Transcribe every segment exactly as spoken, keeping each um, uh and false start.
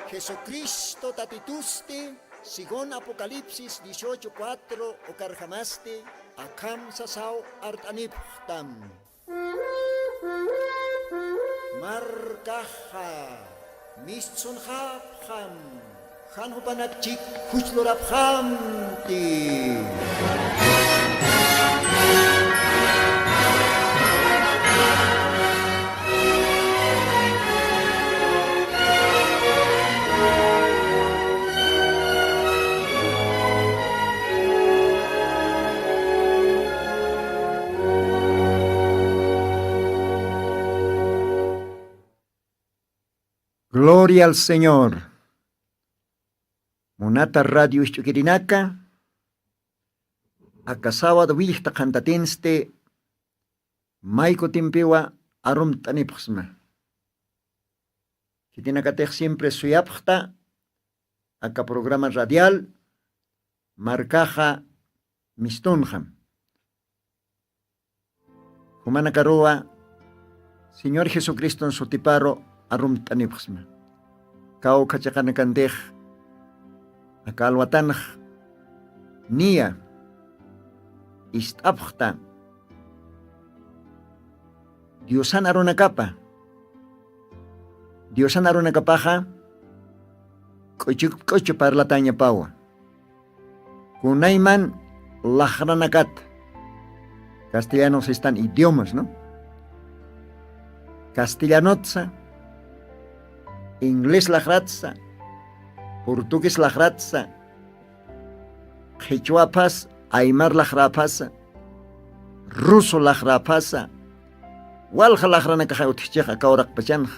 Jesucristo Tatitusti, según Apocalipsis dieciocho cuatro, ukarjamasti, akham sasaw art'anipxtam. Markaxa mistsunxapxam, jan jupanakchik juchlurapxamti. Gloria al Señor. Munata radio isch'ukirinaka, aka sábado willkta qhantatinsti, may kutimpiwa arumt'anipxsma. Khitinakatix siempre suyapxta aka programa radial Markaxa Mistunxam. Jumanakaruwa Señor Jesucriston sutiparu arumt'anipxsma. Kawkha chiqanakantix aka alwatanx niya ist'apxta Diosan arunakapa. Diosan arunakapaxa k'uchu k'uchu parlatañapawa. Kunayman laxranakat, castellanos están idiomas, ¿no? Castellanotsa, inglés laxratsa, portugués laxratsa, qhichwapas, aymar laxrapas, ruso laxrapas, walja laxranakaxa utjchix aka uraqpachanx.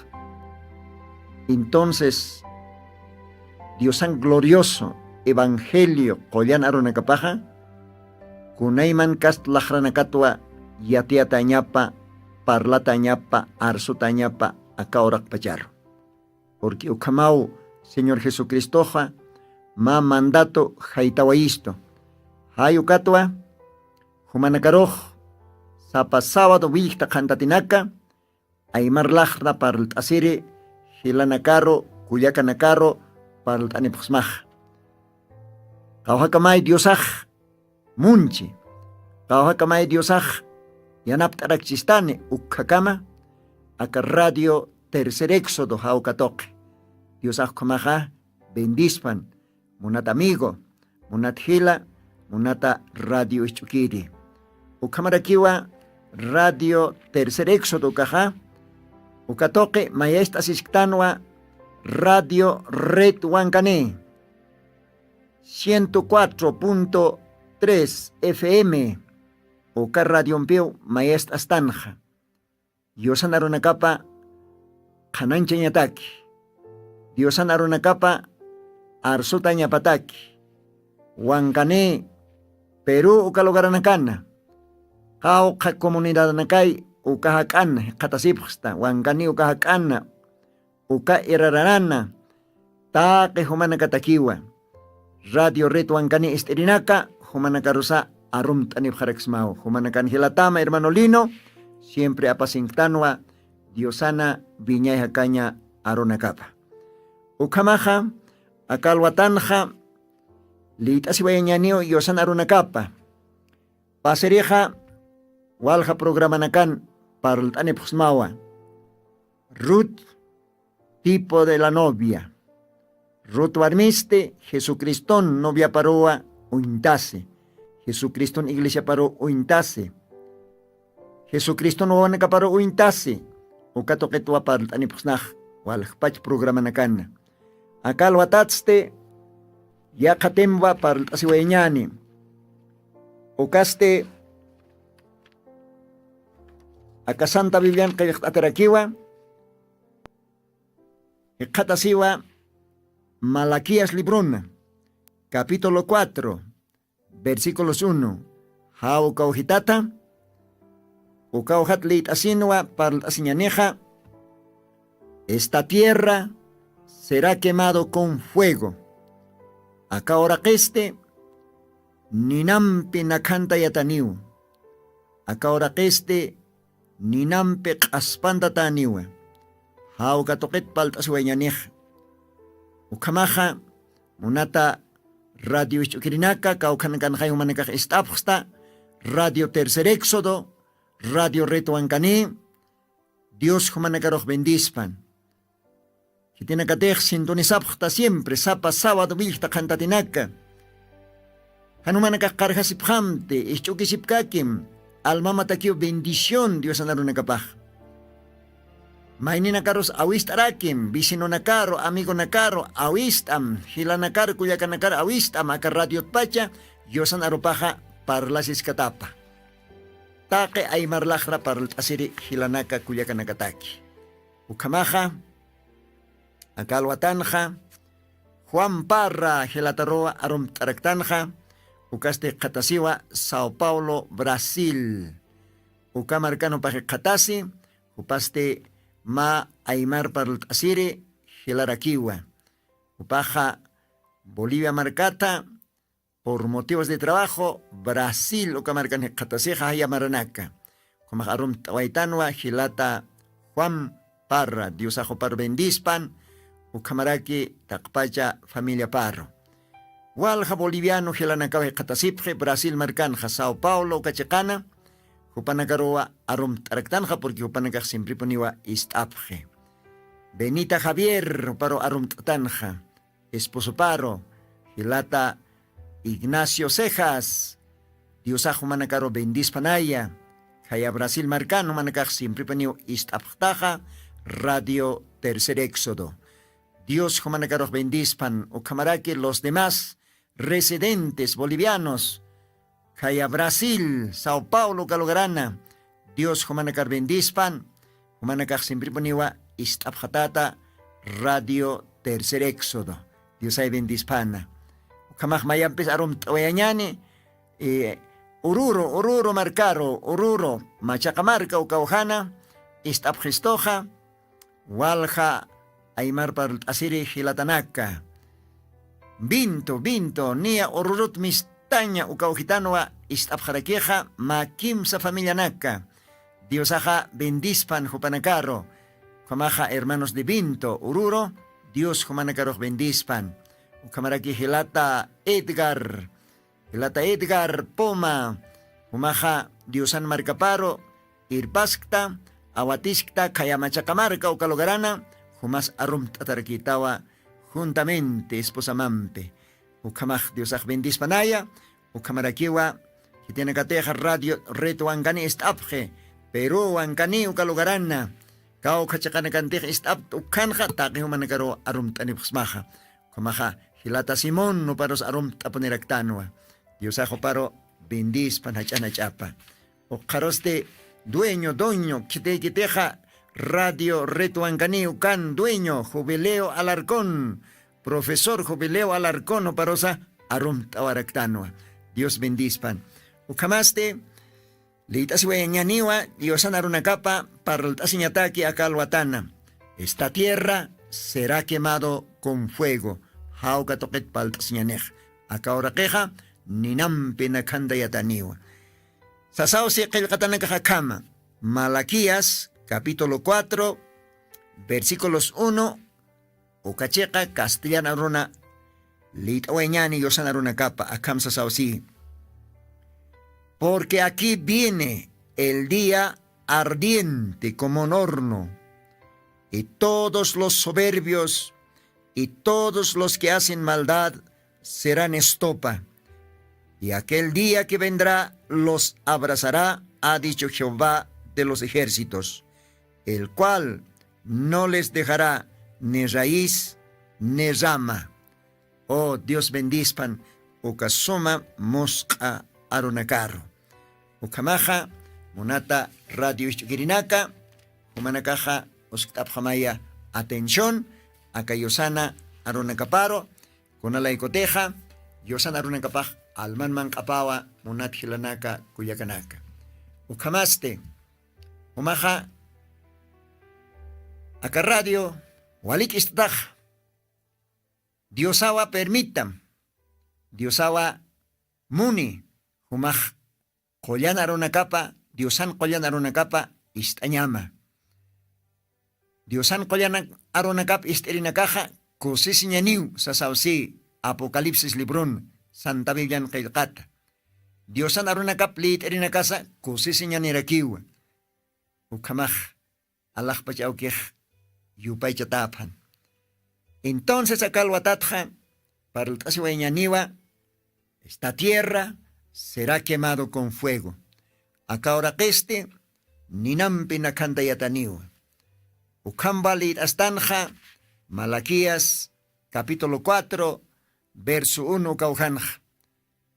Entonces, Diosan glorioso evangelio qullan arunakapaxa, kunayman kast laxranakatwa yatiyatañapa, parlatañapa, arsutañapa aka uraqpacharu. Porque ukhamaw Señor Jesucristoxa mä mandato jaytawayistu. Jay ukatwa, jumanakarux sapa sábado willkta qhantatinaka, aymar laxra parlt'asiri jilanakaru, kullakanakaru parlt'anipxsmaxa. Qawjakamay Diosax munchi. Qawjakamay Diosax yanapt'arakchistani ukkhakama aka radio Tercer Éxodo jawka tuqi. Diosax ukhamaxa bendispan, munat amigo, munat jila, munata radio isch'ukiri. Ukhamarakiwa radio Tercer Éxodo ukaxa, uka tuqi mayacht'asisktanwa radio Red Wankani ciento cuatro punto tres F M, uka radiompiw mayacht'astanxa. Diosan arunakapa qhananchañataki, Diosan arunakapa arsutañapataki, Wankani, Perú uka lugaranakana, qawqha comunidadanakay uka jak'ana jikxatasipxsta, Wankani uka jak'ana, uka irararana, taqi jumanakatakiwa. Radio Red Wankani ist'irinaka, jumanakarusa arumt'anipxaraksmaw. Jumanakan jilatama, hermano Lino, siempre apasinktanwa Diosana wiñay jakaña arunakapa. Ukhamaxa, aka alwatanxa, liyt'asiwayañaniw Diosan arunakapa. Pasirixa, walja programanakan parlt'anipxsmawa. Ruth, tipo de la novia. Ruth warmisti Jesucriston noviaparuwa uñtasi. Jesucriston iglesiaparuw uñtasi. Jesucriston wawanakaparuw uñtasi. Uka tuqitwa parlt'anipxsnax waljpach programanakanna. Aka alwatatsti yaqhatimwa parlt'asiwayañäni. Ukasti aka Santa Biblian qillqt'atarakiwa, jikxatasiwa Malaquías librona, capítulo cuatro, versículos uno. Jaw kawjitata, uka ujat liyt'asinwa parlt'asiñanixa, esta tierra será quemado con fuego. Aka uraqisti ninampi nakhantayataniw. Aka uraqisti ninampi q'aspantatäniwa. Jawka tuqit parlt'asiwayañanix. Ukhamaxa munata radio isch'ukirinaka kawkhanakanxay jumanakax ist'apxsta, radio tercer éxodo, radio retuankani. Dios jumanakarux bendispan. Khitinakatix sintunisapxta siempre sapa sawad willkta qhantatinaka. Janumanakax qarjasipxamti isch'ukisipkakim. Almamatakiw bendición diosanarunakapax. Mayninakarus awist'arakim vecinonakaru amigonakaru awist'am jilanakar kullakanakar awist'am aka radiotpacha diosan arupaxa parlasiskatapa. Taqi aymarlaxra parlt'asiri jilanaka kullakanakataki. Ukhamaxa aka alwatanxa juan parra jilataruwa arumt'araktanxa. Ukasti qhatasiwa sao paulo brasil. Uka markanupaxi qhatasi jupasti mä aymar parlt'asiri jilarakiwa. Jupaxa bolivia markata por motivos de trabajo brasil uka markan jikxatasixa jayamaranaka. Ukhamax arumt'awaytanwa jilata juan parra diosax jupar bendispan. Ukhamaraki taqpacha familiaparu walja boliviano jilanakaw jikxatasipxi brasil markanxa sao paulo uka chiqana. Jupanakaruwa arumt'araktanxa purqui jupanakax simpripuniwa ist'apxi. Benita javier juparu arumt'atanxa esposoparu jilata ignacio cejas. Diosax jumanakaru bendispanaya. Khaya brasil markan jumanakax simpripuniw ist'apxtaxa radio tercer éxodo. Dios jumanakarux bendispan ukhamaraki los demás residentes bolivianos khaya brasil sao paulo uka lugarana. Dios jumanakar bendispan. Jumanakax simpripuniwa ist'apxatata radio tercer éxodo. Diosay bendispana. Ukhamax mayampis arumt'awayañani ururu ururu markaru ururu machaqa marka ukawjana ist'apxistuxa. Walja aymar parlt'asiri jilatanaka vinto vinto niya ururut mistaña ukawjitanwa ist'apxarakixa mä kimsa familianaka. Diosaxa bendispan jupanakaru. Ukhamaxa hermanos de vinto ururu dios jumanakarux bendispan. Ukhamaraki jilata edgar jilata edgar puma jumaxa diosan markaparu irpaskta awatiskta khayamachaqa marka uka lugarana jumas arumt'atarakitawa juntamente esposamampi. Ukhamax diosax bendispanaya. Ukhamarakiwa khitinakatixa radio retuwankani ist'apxi peruwankani uka lugarana kawkha chiqanakantix ist'apta ukhanxa taqi jumanakaru arumt'anipxsmaxa. Ukhamaxa jilata simón uparus arumt'apuniraktanwa. Diosax uparu bendispan jach'anach'apa. Uqharusti dueño doño khitiykitixa radio retuwankaniw kan dueño jubileo alarcón profesor jubileo alarcón uparusa arumt'awaraktanwa. Dios bendispan. Ukhamasti liyt'asiwayañaniwa diosan arunakapa parlt'asiñataki aka alwatana esta tierra será quemado con fuego. Jawka tuqit palt'asiñanix aka uraqixa ninampi nakhantayataniwa. Sasawsi qillqatanakax akhama malaquías capítulo cuatro versículos uno ukachiqa castellan aruna liyt'awayañani diosan arunakapa akham sasawsi. Porque aquí viene el día ardiente como un horno y todos los soberbios y todos los que hacen maldad serán estopa. Y aquel día que vendrá los abrazará ha dicho jehová de los ejércitos, el cual no les dejará ni raíz ni rama. Oh dios bendispan uka suma musq'a arunakaru. Ukhamaxa munata radio isch'ukirinaka jumanakaxa uskt'apxamaya atención aka yusana arunakaparu. Kunalaykutixa yusana arunakapax alman manq'apawa munat jilanaka kullakanaka. Ukhamasti umaxa aka radio walik'istatax diosawa permitam diosawa muni jumax qullan arunakapa diosan qullan arunakapa ist'añama. Diosan qullan arunakap ist'irinakaxa kusisiñaniw sasawsi. Apocalipsis librun santa biblian qillqata diosan arunakap lït'irinakasa kusisiñanirakiwa. Ukhamax alaxpach awkix yupaychatäphan. Entonces aka alwatatxa parlt'asiwayñaniwa. Esta tierra será quemado con fuego. Aka uraqisti ninampi nakhantayataniwa. Ukham valït'astanxa malaquías capítulo cuatro verso uno ukawjanxa.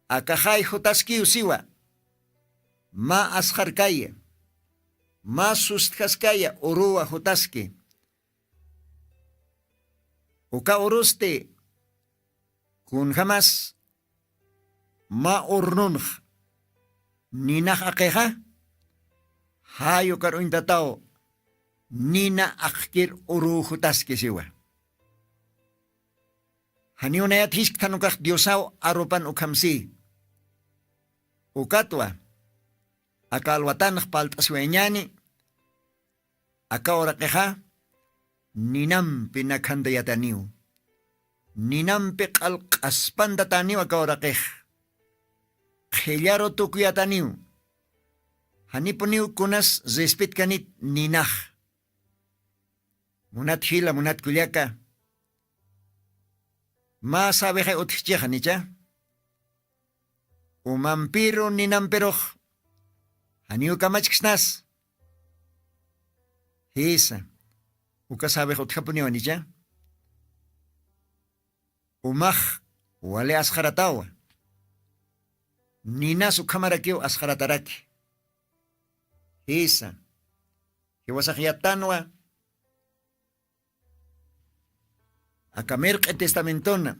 Akaxay jutaskiw siwa. Mä asxarkaya mä sustjaskaya uruwa jutaski. Uka urusti kunjamas mä urnunx ninax aqixa. Jay ukar uñtataw nina aqkir uruw jutaski siwa. Janiw nayat jiskthan ukax diosaw arupan ukhamsi. Ukatwa aka alwatanx palt'asiwayañani. Aka uraqixa ninampi nakhantayataniw. Ninampi q'al q'aspantataniw aka uraqix. Qhillaru tukuyataniw. Janipuniw kunas respetkanit ninax. Munat jila munat kullaka. Mä sabixay utjchixa nicha. Umampiru ninampirux janiw kamachksnas. Jisa. Uka sabix utjapuniwa nicha. Umax wali asxaratawa. Ninas ukhamarakiw asxarataraki. Jisa. Jiwasax yattanwa. Aka mirq'i testamentona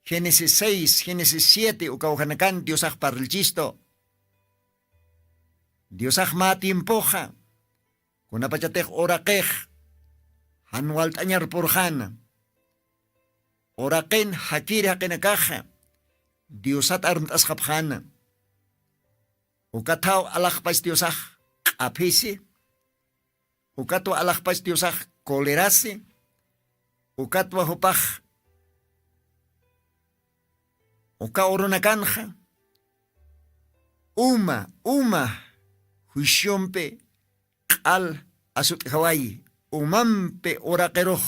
génesis seis génesis siete ukawjanakan diosax parlchistu. Diosax mä tiempoxa kunapachatix uraqix jan walt'añar purxana. Uraqin jakiri jaqinakaxa diosat armt'asxapxana. Ukathaw alaxpach diosax q'aphisi. Ukatwa alaxpach diosax colerasi. Ukatwa jupax uka urunakanxa uma uma juiciompi q'al asut'jawayi. Umampi uraqirux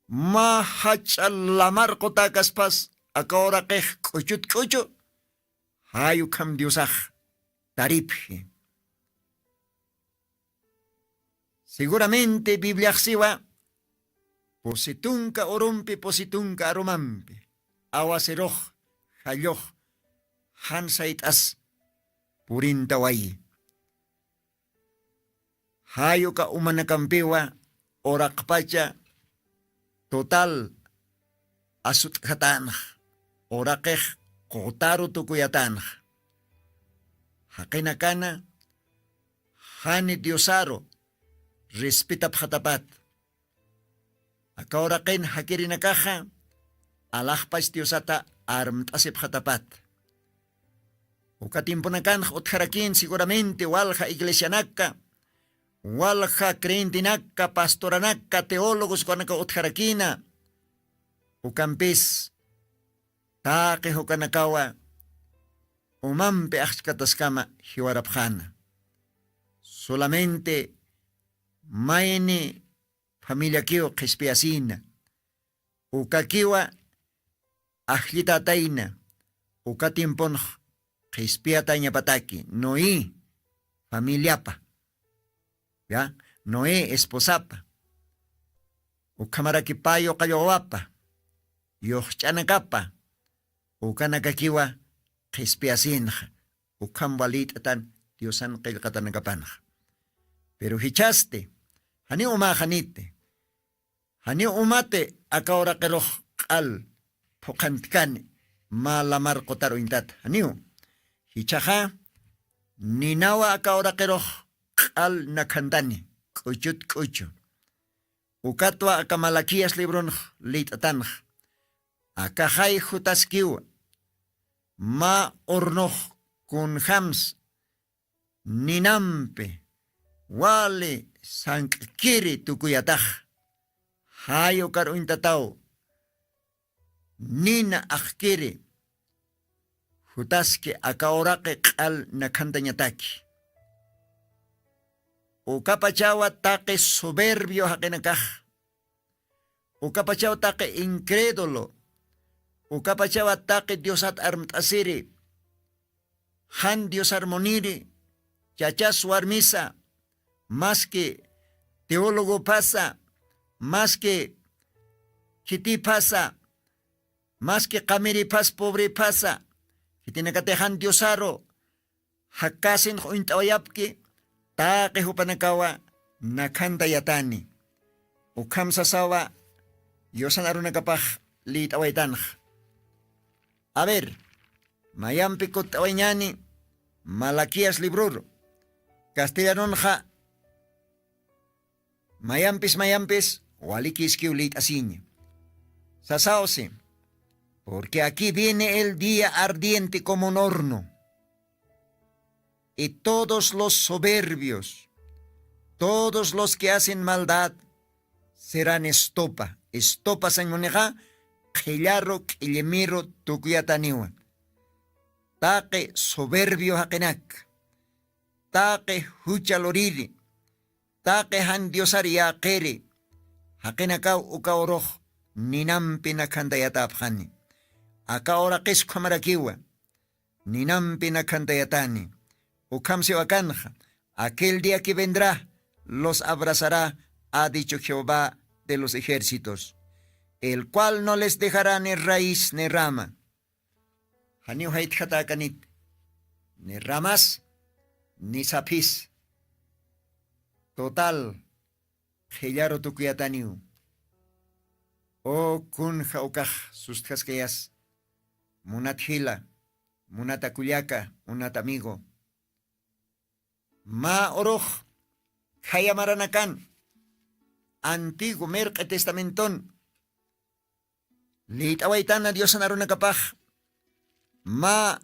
mä jach'a lamar qutäkaspas aka uraqix k'uchut k'uchu. Jay ukham diosax taripji. Seguramente bibliax siwa pusi tunka urumpi pusi tunka arumampi awasirux jallux jan sayt'as purintawayi. Jay uka umanakampiwa uraqpacha total asut'jatänx. Uraqix qutaru tukuyatänx. Jaqinakana jani diosaru respetapxatapat. Aka uraqin jakirinakaxa alaxpach diosata armt'asipxatapat. Uka tiemponakanx utjarakïn seguramente walja iglesianaka walja creyentenaka pastoranaka teólogos ukanaka utjarakïna. Ukampis taqi jukanakawa umampi axchkataskama jiwarapxäna. Solamente mayni familiakiw qhispiyasïna. Ukakiwa ajllitätayna. Uka tiemponx qhispiyatañapataki noé familiapa. Ya noé esposapa ukhamaraki pä yuqallwawapa yuxch'anakapa ukanakakiwa qhispiyasïnxa. Ukham walït'atan diosan qillqatanakapanxa. Pero jichhasti janiw umäxaniti. Janiw umati aka uraqirux q'al phuqhantkani mä lamar qutar uñtata janiw. Jichhaxa ninawa aka uraqirux q'al nakhantani k'uchut k'uchu. Ukatwa aka malaquías libronx lït'atanx akaxay jutaskiwa mä hornox kunjams ninampi wali sank'kiri tukuyatax. Jay ukar uñtataw, nina ajkiri jutaski aka uraqi q'al nakhantañataki. Ukapachawa taqi soberbio jaqinakax, ukapachaw taqi incrédulo, ukapachawa taqi diosat armt'asiri, jan diosar muniri, chachas warmisa, maski teólogo phasa, maski khiti phasa, maski qamiri phas pobre phasa, khitinakatix jan diosaru jakkasin uñt'awayapki, taqi jupanakawa nakhantayatani. Ukham sasawa yusan arunakapax lït'awaytanxa. A ver, mayampi kutt'awañani malaquías libruru, castellanunxa mayampis mayampis walikiskiw lït'asiña. Sasawsi, porque aquí viene el día ardiente como un horno, y todos los soberbios, todos los que hacen maldad, serán estopa. Estopa sañmunixa qhillaru q'illimiru tukuyataniwa. Taqi soberbio jaqinak, taqi jucha luriri, taqi jan diosar yäqiri, jaqinakaw uka urux ninampi nakhantayatäpxani. Aka uraqis ukhamarakiwa, ninampi nakhantayatani. Ukham siwakanxa, aquel día que vendrá los abrazará, ha dicho Jehová de los ejércitos, el cual no les dejará ni raíz ni rama. Janiw jaytjatäkanit, ni ramas ni saphis. Total, qhillaru tukuyataniw. O kunja ukax sustjaskayas, munat jila, munata kullaka, munat amigo. Mä urux khaya maranakan, antiguo mirq'i testamentun lït'awaytana diosan arunakapax, mä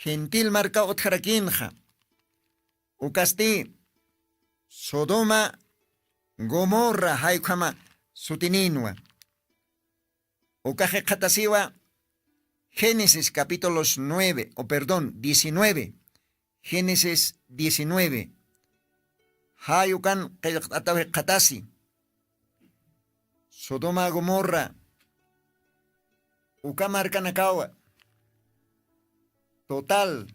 gentil markaw utjarakinxa. Ukasti sodoma gomorra jaykhama sutininwa. Ukaxi qhatasiwa génesis capítulos nueve o perdón diecinueve. Génesis diecinueve. Jayukan qillqt'atawi qhatasi sodoma gomorra uka markanakawa total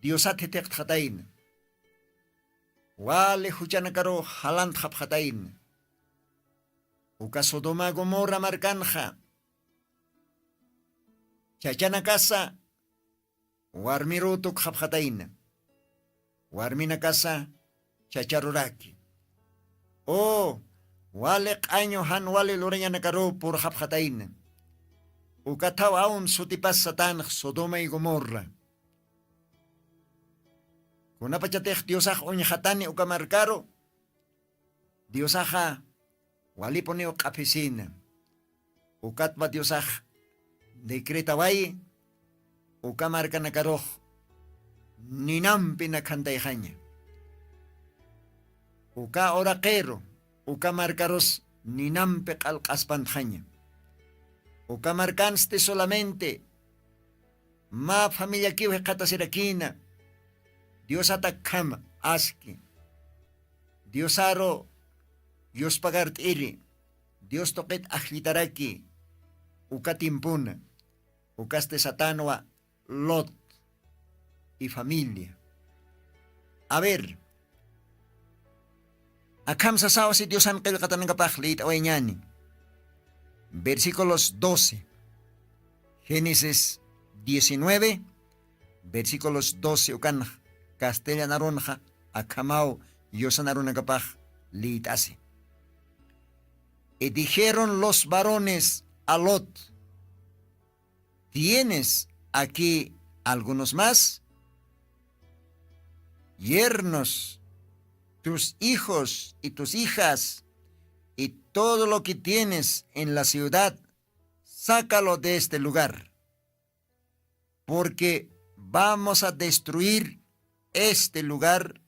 diosat jithiqtxatayna. Wali juchanakaru jalantxapxatayna. Uka sodoma gomorra markanxa chachanakasa warmiru tukxapxatayna. Warminakasa chacharuraki. O wali q'añu jan wali lurañanakaru purxapxatayna. Ukathaw awn sutipas satanx sodoma y gomorra. Kunapachatix diosax uñxatani uka markaru, diosaxa walipuniw q'aphisina. Ukatpa diosax decretawayi uka markanakarux ninampi nakhantayxaña. Uka uraqiru uka markarus ninampi q'alq'aspantxaña. Uka markansti solamente mä familiakiw jikxatasirakina. Diosatakakhama aski diosaru yuspagart'iri dios tuqit ajllitaraki. Uka timpuna ukasti satanwa lot y familia. A ver, akham sasaw si diosan qillqatanakapax lït'awayñani. Versículos doce. Génesis diecinueve, versículos doce ukan castellan arunxa akhamaw yusan arunakapax lït'asi. Y dijeron los varones a lot: ¿Tienes aquí algunos más? Yernos, tus hijos y tus hijas, y todo lo que tienes en la ciudad, sácalo de este lugar, porque vamos a destruir este lugar,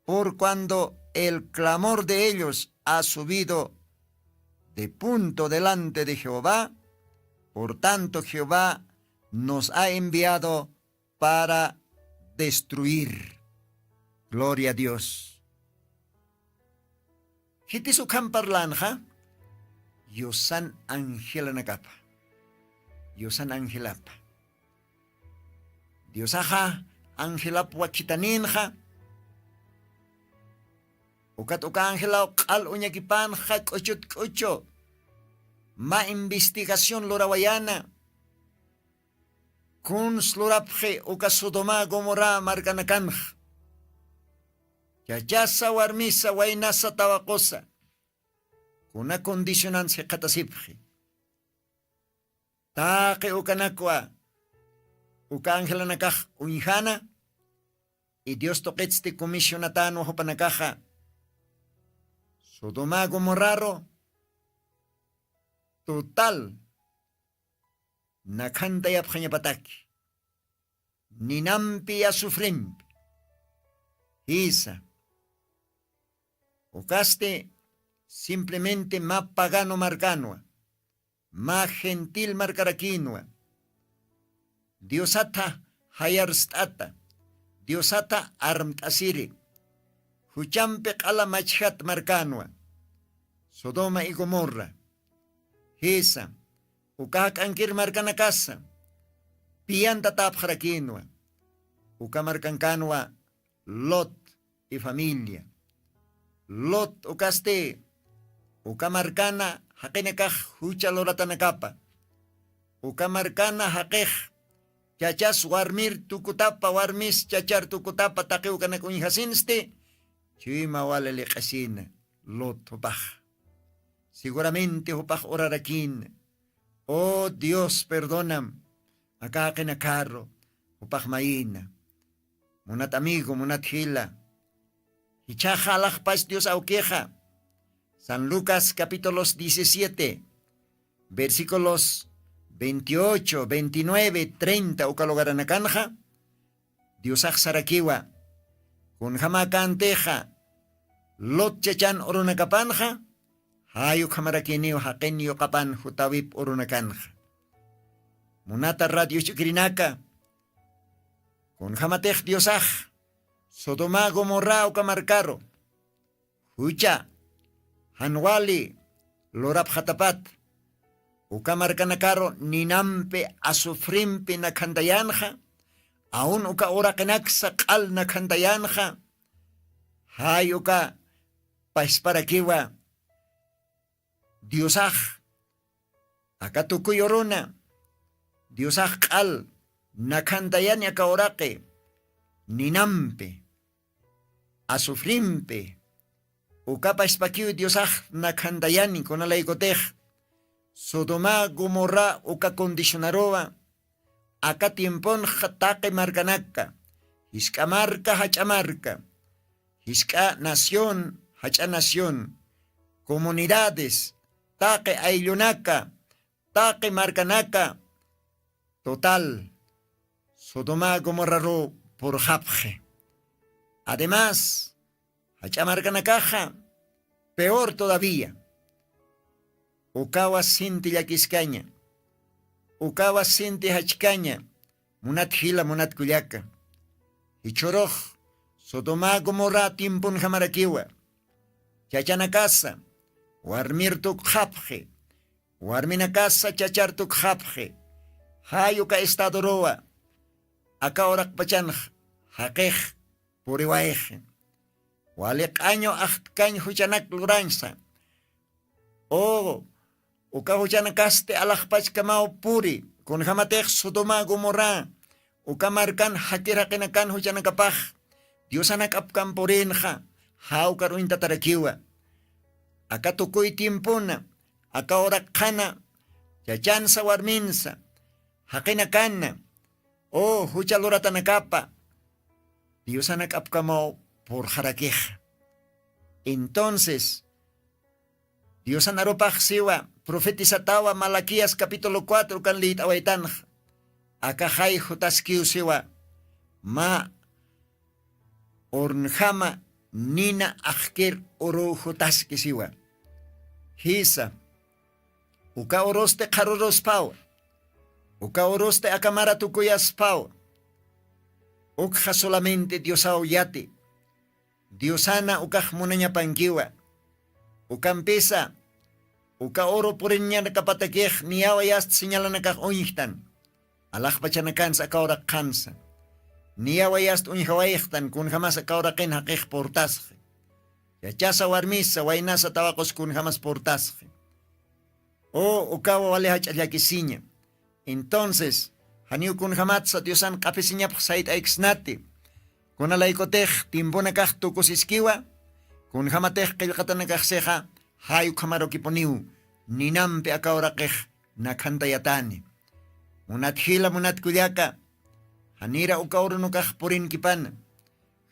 por cuando el clamor de ellos ha subido de punto delante de Jehová. Por tanto, Jehová nos ha enviado para destruir. Gloria a Dios. Khitis ukham parlanxa? Yusan angelanakapa, yusan angelapa. Diosaxa angelap wakhitaninxa. Ukat uka angelaw q'al uñakipanxa k'uchut k'uchu ma investigación lurawayana. Kuns lurapxi uka sodoma gomorra markanakanxa? Chachasa warmisa waynasa tawaqusa kuna condicionan siqatasipxi. Taqi ukanakwa uka angelanakax uñjana. Y dios tuqitsti comisionatan wajupanakaxa sodoma gomorraru total nakhantayapxañapataki ninampi asufrimpi. Jisa. Ukasti simplemente mä pagano markanwa mä gentil markarakinwa. Diosatha jayarst'ata diosatha armt'asiri juchampi q'ala machjat markanwa. Sodoma y gomorra jisa. Uka jak'ankir markanakasa piyantatapxarakinwa. Uka markankanwa lot y familia. Lot ukasti uka markana jaqinakax jucha luratanakapa uka markana jaqix chachas warmir tukutapa warmis chachar tukutapa taqi ukanak uñjasinsti. Chuyma wali liq'asina lot jupax seguramente jupax urarakina. Oh dios perdonam aka jaqinakaru jupax mayina. Munat amigo munat jila jichhaxa alaxpach dios awkixa san lucas capítulos diecisiete versículos veintiocho veintinueve treinta uka lugaranakanxa diosax sarakiwa. Kunjamakantixa lot chachan urunakapanxa jay ukhamarakiniw jaqin yuqapan jutawip urunakanxa. Munata radioch'ukirinaka kunjamatix diosax sodoma gomorra uka markaru jucha jan wali lurapxatapat uka markanakaru ninampi asufrimpi nakhantayanxa aun uka uraqinaksa q'al nakhantayanxa. Jay uka pasparakiwa diosax aka tukuy uruna diosax q'al nakhantayani aka uraqi ninampi asufrimpi uka paspakiw diosax nakhantayani kunalaykutix sodoma gomorra uka condicionaruwa aka tiemponxa taqi markanaka jisk'a marka jach'a marka jisk'a nación jach'a nación comunidades taqi ayllunaka taqi markanaka total sodoma gomorraru purxapxi. Además jach'a markanakaxa peor todavía ukawa sinti llakiskaña ukawa sinti jachkaña. Munat jila munat kullaka jichhurux sodoma gomorra timpunjamarakiwa chachanakasa warmir tukxapxi warminakasa chachar tukxapxi jay uka estadoruwa aka uraqpachanx jaqix puriwayxi wali q'añu axtkañ juchanak lurañsa. O uka juchanakasti alaxpachkamaw puri kunjamatix sodoma gomorra uka markan jakir jaqinakan juchanakapax diosanak apkam purinxa jawkar uñtatarakiwa. Aka tukuy tiempona aka uraqxana chachansa warminsa jaqinakana o jucha luratanakapa diosanak apkamaw purxarakixa. Entonces diosan arupax siwa profetisatawa malaquías capítulo cuatro kan liyt'awaytanxa aka jay jutaskiw siwa mä urnjama nina axkir uru jutaskisiwa. Jisa, uka urusti qharurusphawa. Uka urusti akamara tukuyasphawa. Ukxa solamente diosaw yati. Diosana ukax munañapankiwa. Ukampisa uka uru puriñanakapatakix niyawayast señalanakax uñjtan. Alaxpachanakansa akawraq qhansa. Niyawayast uñjawayxtan kunjamas akawraqin jaqix purtasxi. Yachasa warmisa waynasa tawaqus kunjamas purtasxi. U ukawa wali jach'a llakisiña. Entonces janiw kunjamatsa diosan q'aphisiñapx sayt'ayksnati. Kunalaykutix timpunakax tukusiskiwa. Kunjamatix qillqatanakaxsixa jay ukhamarukipuniw ninampi akawraqix nakhantayatani. Munat jila munat kullaka, janira uka urunukax purinkipana.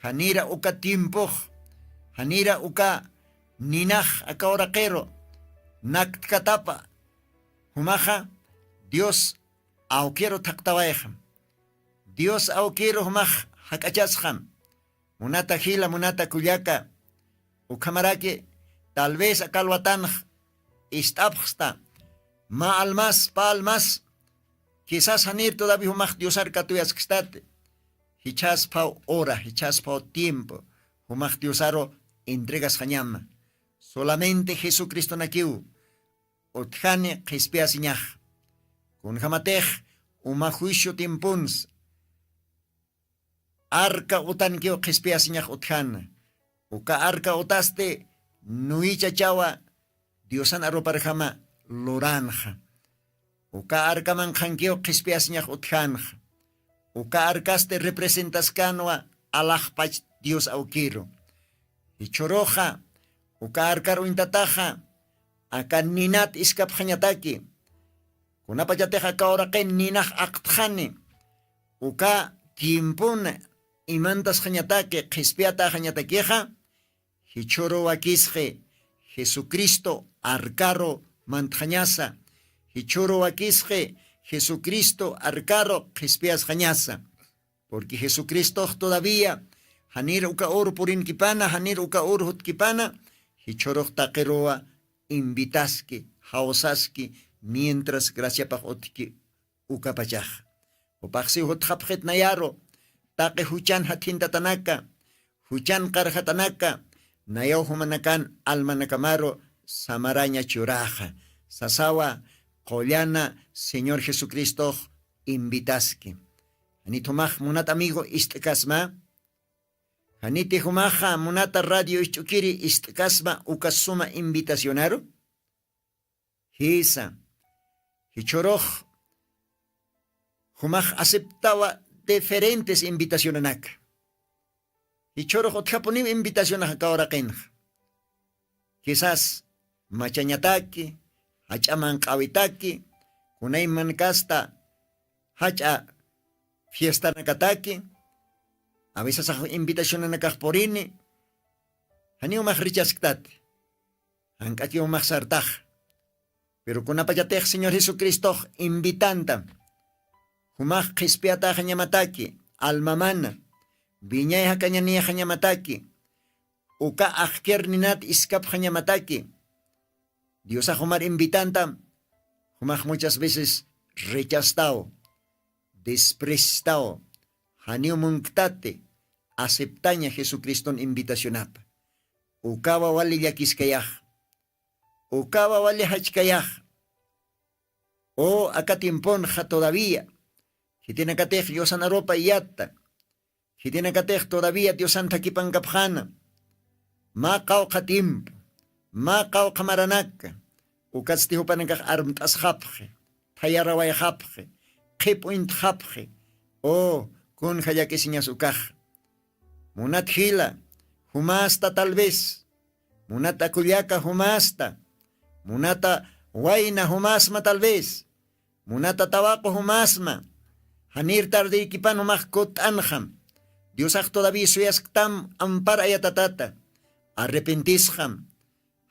Janira uka tiempux, janira uka ninax akawraqiru naktkatapa. Jumaxa dios awkiru thaqtawayxa. Dios awkiru jumax jak'achasxam. Munata jila munata kullaka, ukhamaraki tal vez akalwatanx ist'apxsta. Ma almas pa almas, kisas janir todavi jumax diosar katuyaskstati. Jichhasphaw ura jichhasphaw tiempo jumax diosaru entregasxañama. Solamente jesucristonakiw utjani qhispiyasiñax. Kunjamatix uma juicio tiemponsa arka utankiw qhispiyasiñax utjana. Uka arka utasti nuyichachawa diosan aruparjama luranxa. Uka arkaman qhankiw qhispiyasiñax utjanxa. Uka arkasti representaskanwa alaxpach dios awkiru. Jichhuruxa uka arkar uñtataxa aka ninat iskapxañataki. Kunapachatix aka uraqin ninax aqtxani uka tiempuna imantasxañataki qhispiyatäxañatakixa. Jichhüru wakisqi jesucristo arkaru mantxañasa. Jichhüru wakisqi jesucristo arkaru qhispiyasxañasa. Porque jesucristox todavía janir uka uru purinkipana janir uka uru jutkipana. Jichhürux taqiruwa invitaski jawsaski mientras graciapax utki. Ukapachax jupaxsiw jutxapxit nayaru taqi juchan jathintatanaka juchan qarjatanaka nayaw jumanakan almanakamaru samaraña churaxa. Sasawa qullana señor jesucristox invitaski. Janit jumax munat amigo ist'kasma? Janiti jumaxa munata radio isch'ukiri ist'kasma uka suma invitacionaru? Jisa. Jichhurux jumax aceptawa diferentes invitacionanaka. Jichhurux utjapuniw invitacionax aka uraqinxa. Kisas machañataki jach'a manq'awitaki kunayman kasta jach'a fiestanakataki. Avisasax invitacionanakax purini. Janiw max richasktati. Jank'akiw max sartax. Piru kunapachatix señor jesucristox invitanta jumax qhispiyataxañamataki almamana viñay jakañaniyxañamataki uka aqkir ninat iskapxañamataki. Diosax jumar invitanta jumax muchas veces rechastaw desprestaw janiw munktati aceptaña jesucriston invitacionapa. Ukawa wali llakiskayax. Ukawa wali jachkayax. U aka tiemponxa todavía khitinakatix diosan arupa iyata khitinakatix todavía diosan thakipankapxana. Mä qawqha tiempo mä qawqha maranaka ukatsti jupanakax armt'asxapxi thayarawayxapxi qhip uñtxapxi. U kunja llakisiñas ukaxa. Munat jila jumasta tal vez munata kullaka jumasta munata wayna jumasma tal vez munata tawaqu jumasma. Janir tardiykipan jumax kutt'anxam. Diosax todavía suyasktam ampar ayatatata arrepentisxam.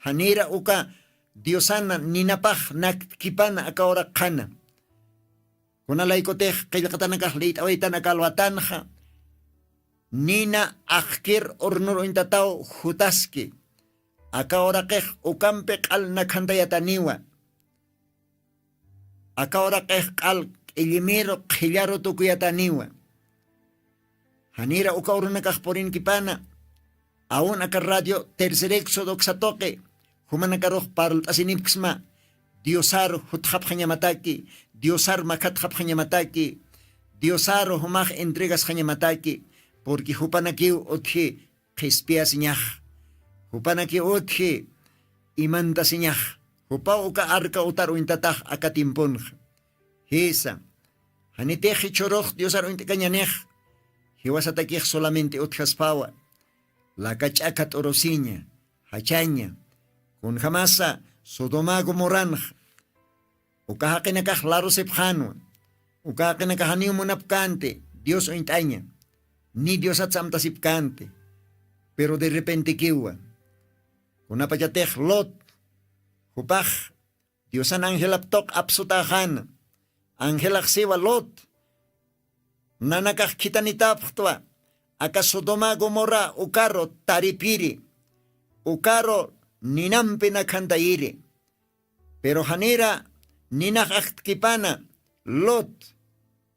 Janira uka diosana ninapax nakkipana aka uraqxana. Kunalaykutix qillqatanakax liyt'awaytan aka alwatanxa Nina aqkir urnur uñtataw jutaski. Aka uraqix ukampi q'al nakhantayataniwa. Aka uraqix q'al q'illimiru qhillaru tukuyataniwa. Janira uka urunakax purinkipana, aun aka radio tercer éxodo ksatoqi jumanakarux parlt'asinipksma. Diosaru jutxapxañamataki, diosaru makhatxapxañamataki, diosaru jumax entregasxañamataki. Purqui jupanakiw utji qhispiyasiñax, jupanakiw utji imantasiñax. Jupaw uka arka utar uñtatax aka timpunxa. Jisa, janitix jichhurux diosar uñt'kañanix. Jiwasatakix solamente utjaspawa. Laka ch'aka t'urusiña, jachaña. Kunjamasa sodoma gomorranxa, uka jaqinakax larusipxanwa. Uka jaqinakaxaniw munapkänti dios uñt'aña, ni diosat samtasipkänti. Pero derrepentekiwa, kunapachatix lot, jupax diosan angelap tuq apsutäxäna. Angelaxsiwa lot, nanakax khithanitapxtwa aka sodoma gomorra ukaru taripiri, ukaru ninampi nakhantayiri. Pero janira ninax aktkipana, lot,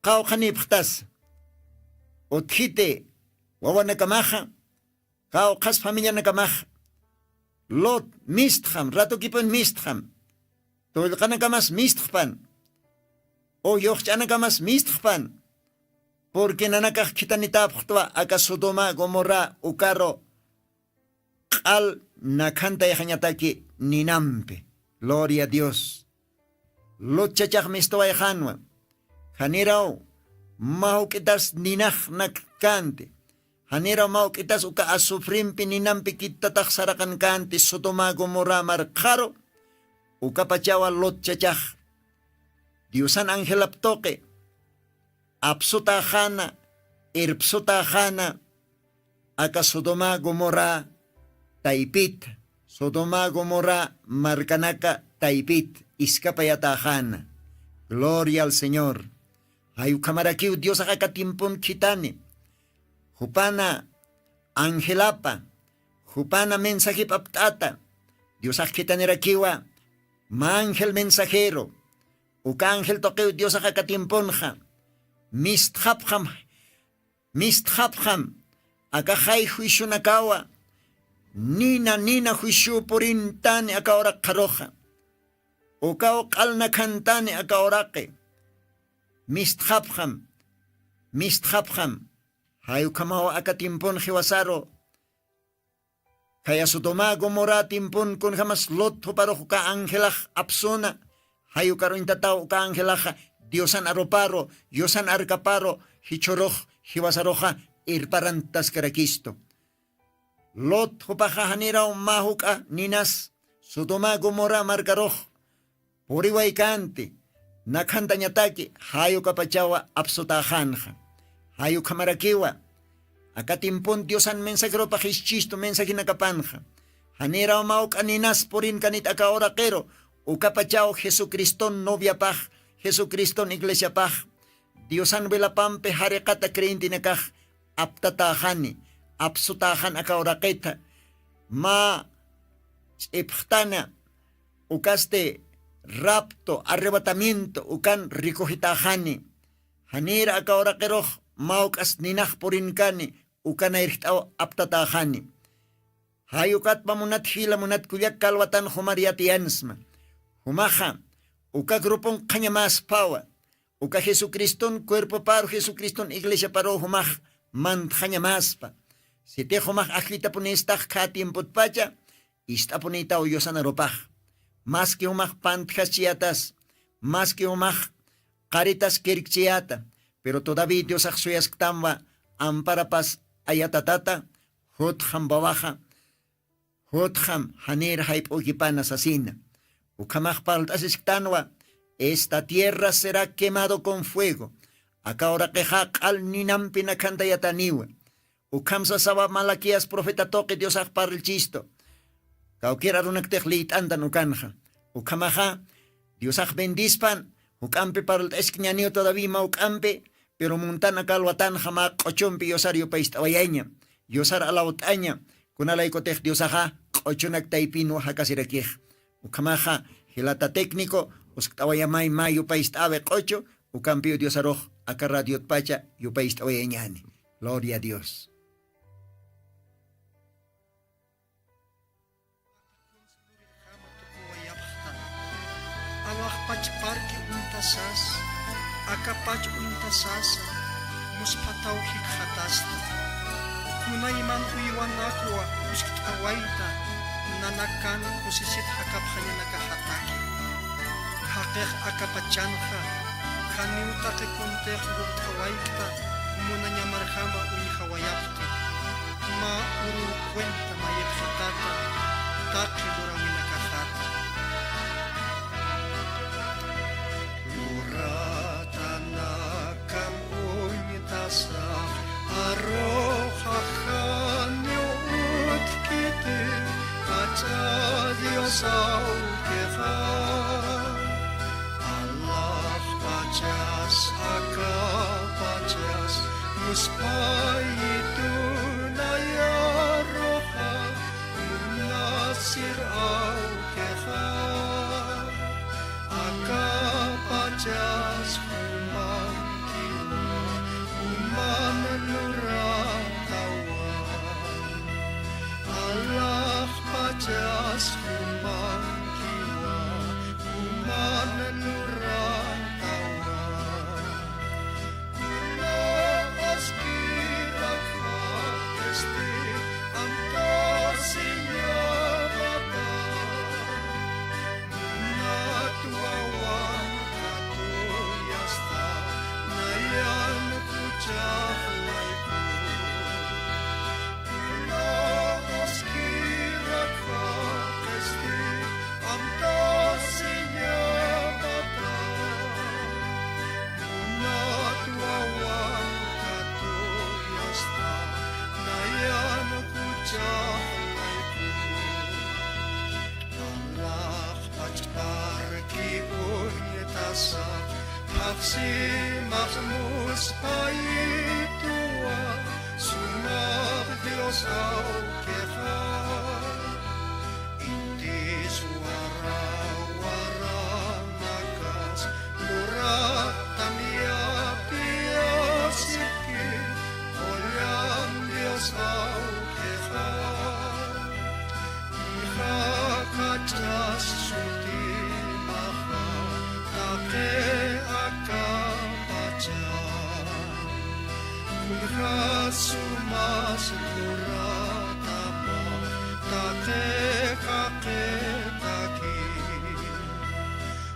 qawqhanipxtas, utjiti wawanakamaxa, qawqhas familianakamaxa. Lot, mistxam, ratukipun mistxam. Tullqanakamas mistxpan, o yuxch'anakamas mistxpan. Purqui nanakax khithanitapxtwa aka sodoma gomorra ukaru q'al nakhantayxañataki ninampi. Gloria a dios. Lutchachax mistuwayxanwa. Janiraw mawk'itas ninax nakkanti. Janiraw mawk'itas uka asufrimpi ninampi kittatax saraqankanti sodoma gomorra marqaru. Ukapachawa lutchachax diosan angelap tuqi apsutäxäna, irpsutäxäna aka sodoma gomorra taypit, sodoma gomorra markanaka taypit iskapayatäxäna. Gloria al señor. Jay ukhamarakiw diosax aka timpun khithani, jupana angelapa, jupana mensajip apt'ata. Diosax khithanirakiwa mä ángel mensajero. Uka ángel tuqiw diosax aka tiemponxa mistxapxam, mistxapxam aka jay juicionakawa. Nina nina juicio purintani aka uraq qharuxa. Ukaw q'al nakhantani aka uraqi. Mistxapxam, mistxapxam. Jay ukhamaw aka tiempon jiwasaru, khaya sodoma gomorra tiempon kunjamas lot juparux uka angelax apsuna. Jay ukaruñtataw uka angelaxa diosan aruparu, diosan arkaparu jichhurux jiwasaruxa irparantaskarakistu. Lot jupaxa janiraw mä juk'a ninas sodoma gomorra markarux puriwaykanti. Nakhantañataki jay ukapachawa apsutäxanxa. Jay ukhamarakiwa aka timpun diosan mensajerupax ischistu mensajenakapanxa. Janiraw mawk'a ninas purinkanit aka uraqiru. Ukapachaw jesucriston noviapax, jesucriston iglesiapax diosan wilapampi jariqata creyentenakax aptatäxani, apsutäxan aka uraqitha. Mä ch'ipxtana ukasti rapto arrebatamiento ukan rikujitäxani. Janir aka uraqirux mawk'as ninax purinkani ukanayirjt'aw aptatäxani. Jay ukatpa munat jila munat kullak kalwatan jumar yatiyansma. Jumaxa uka grupon qhañamäspawa. Uka jesucriston cuerpoparu jesucriston iglesiaparuw jumax mantxañamäspa. Sitix jumax ajllitapunistax khä tiempotpacha ist'apunïtaw yusanarupax. Maski jumax pantjaschiyätas, maski jumax qaritas kirkchiyäta, pero todaví diosax suyasktamwa amparapas ayatatata. Jutxam wawaxa, jutxam janir jayp'ukipana sasina. Ukhamax parlt'asisktanwa, esta tierra será quemado con fuego. Aka uraqixa q'al ninampi nakhantayataniwa. Ukham sasawa malaquías profeta tuqi diosax parlchistu. Kawkir arunaktix liyt'antan ukanxa. Ukhamaxa diosax bendispan. Juk'ampi parlt'askñaniw todaví mawk'ampi. Pero muntan aka alwatanxa mä q'uchumpi yusar yupaycht'awayaña, yusar alawt'aña, kunalaykutix Diosaxa q'uchunak taypinwa jakasirakix. Ukhamaxa jilata técnico, uskt'awayamay mä yupaycht'awi q'uchu, ukampiw Diosarux aka radiotpacha yupaycht'awayañäni. Gloria a Dios. Alaxpach parki uñtasas, akapach uñtasasa, muspataw jikxatasta. Kunayman uywanakwa uskt'awayta, nanakan kusisit jakapxañanakaxataki. Jaqix akapachanxa, janiw taqi kuntix lurt'awaykta, munañamarjama uñjawayapxi. Mä uruw cuenta mayipxitata, taqi luräwinakaxata. Luratanakam uñtasax, aruxax janiw utjkiti, jach'a Dios awkixa. Alaxpachas, akapachas, muspayitu nayaruxa, munasir awkixa. Akapachas jumankiwa, juman luratawa. Alaxpachas jumankiwa, juman luratawa. Kuna askirakxa, este, amtasiñamata. Munat wawan katuyasta, nayan juchax layku. Kuna askirakxa, este, amtasiñamata. Munat wawan katuyasta, nayan juchax layku. Alaxpach parki uñtasa, phaxsimax muspayituwa, sumax Dios awkixa. Intis wara waranakas, luratam yatiyasipki, qullan Dios awkixa. Ixa jach'as sutimaxa, taqi akapacha. Kunja sumas luratama, taqi jaqitaki.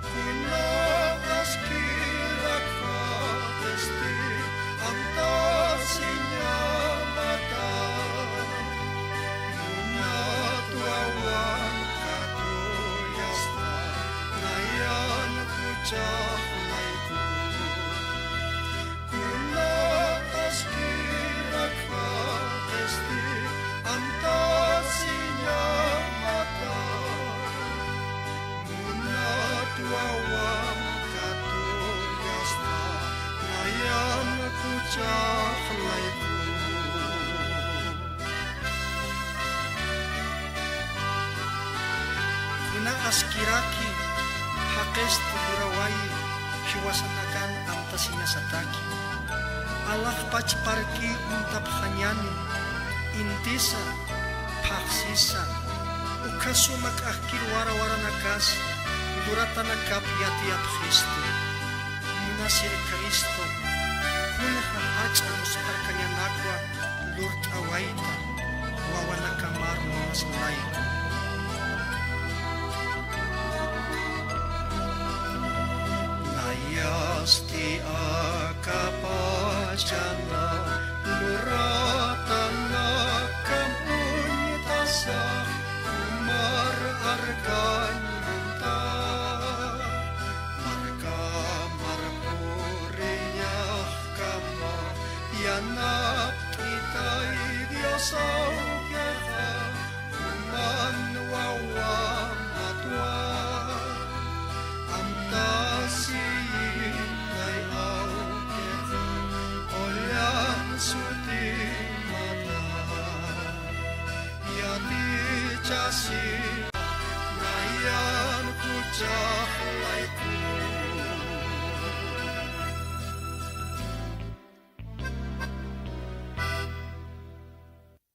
Kuna askirakxa, este, amtasiñamata. Munat wawan katuyasta, nayan juchax layku. Kuna askirakxa, este, amtasiñamata. Munat wawan katuyasta, nayan juchax layku. Kuna askiraki, jaqistu luraway, jiwasanakan amtasiñasataki. Alaxpach parki uñtapxañäni, intisa, phaxsisa, ukhasuma k'akkir wara waranakas, luratanakap yatiyapxistu. Munasir Cristo, kunja jach'a muspharkañanakwa lurt'awayta, wawanakamar munas layku. Nayasti akapachana, luratanakam uñtasa, jumar arkañ munta. Markamar puriñaxkama, yanapt'itay Dios awkixa, jumar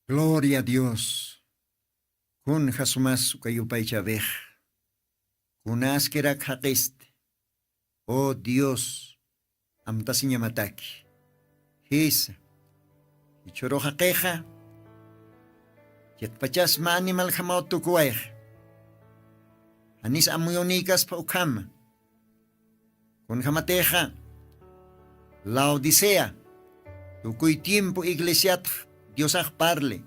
Gloria a Dios. Kun jasumas uka yupaychawix. Kunaskirak jaqisti. O Dios, amtasiñamataki. Jisa. Ichhuru jaqixa chiqpachas mä animal jamaw tukuwayxa. Janis amuyunïkaspa ukhama. Kunjamatixa Laodicea tukuy tiempo iglesiatx Diosax parli.